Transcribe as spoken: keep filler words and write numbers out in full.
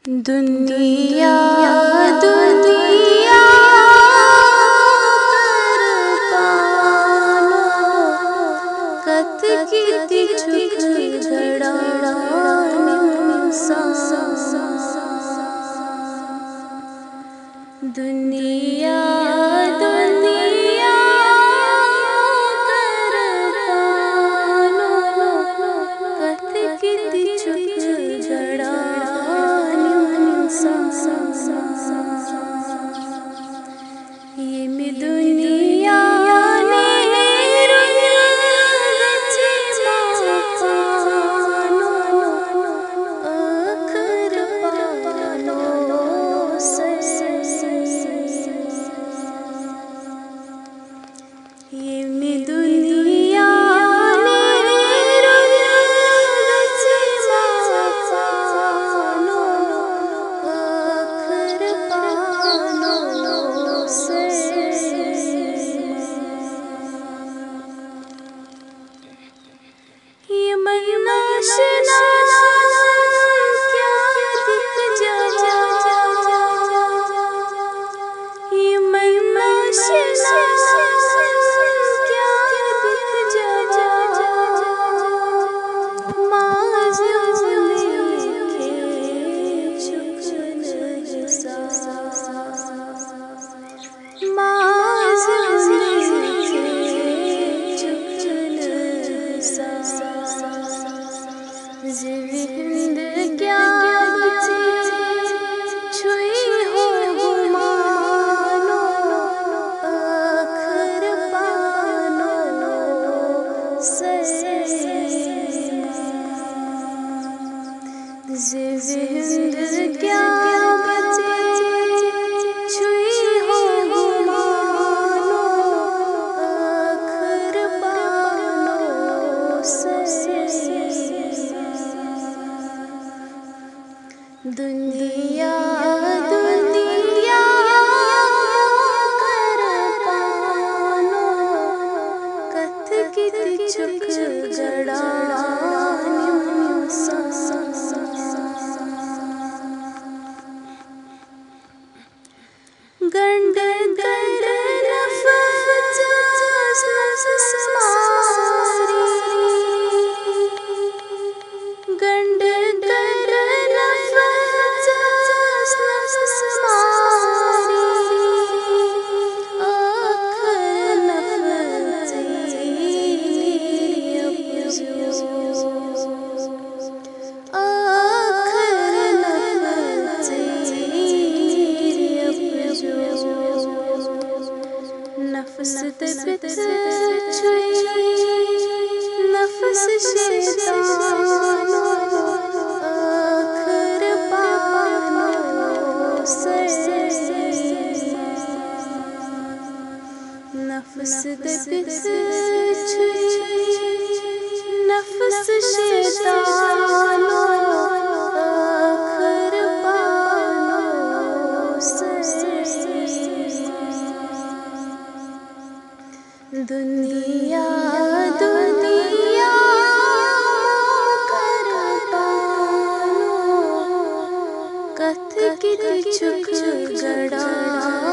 دنیا، دنیا کر پانو، کت کت چھک گڑان انسان۔ دنیا، دنیا کر پانو، کت کت چھک گڑان انسان۔ ییٚمہِ دُنیا نیرُن گژھِ پانو، ٲخٕر پانو سۭتۍ۔ ییٚمہِ دُنیا نیرُن گژھِ پانو، ٲخٕر پانو سۭتۍ۔ یِمن ناشناسن کیٛاہ دِکھ جواب؟ یِمن ناشناسن کیٛاہ دِکھ جواب؟ ماضی لیکھے چھُکھ نہٕ حساب۔ ماضی لیکھے چھُکھ نہٕ حساب۔ زِ وِہِنٛد کیٛاہ ژےٚ چھُے ہو گُمانو، ٲخٕر پانو سۭتۍ۔ زِ وِہِنٛد کیٛاہ ژےٚ چھُے ہو گُمانو، ٲخٕر پانو سۭتۍ۔ دُنیا، دُنیا کر پانو، کتھ کِتھ چھُکھ گڑان انسان۔ گنڈ کر نفس نفس ماری۔ گنڈ کر نفس نفس ماری۔ ٲخٕر نفس ژےٚ نیرِ اپزیو۔ ٲخٕر نفس ژےٚ نیرِ اپزیو۔ نفس دٔپِتھ چھُے نفس شیطانو، ٲخٕر پانو سۭتۍ۔ نفس دٔپِتھ چھُے نفس شیطانو، ٲخٕر پانو سۭتۍ۔ دُنیا، دُنیا کر پانو، کتھ کِتھ چھُکھ گڑان۔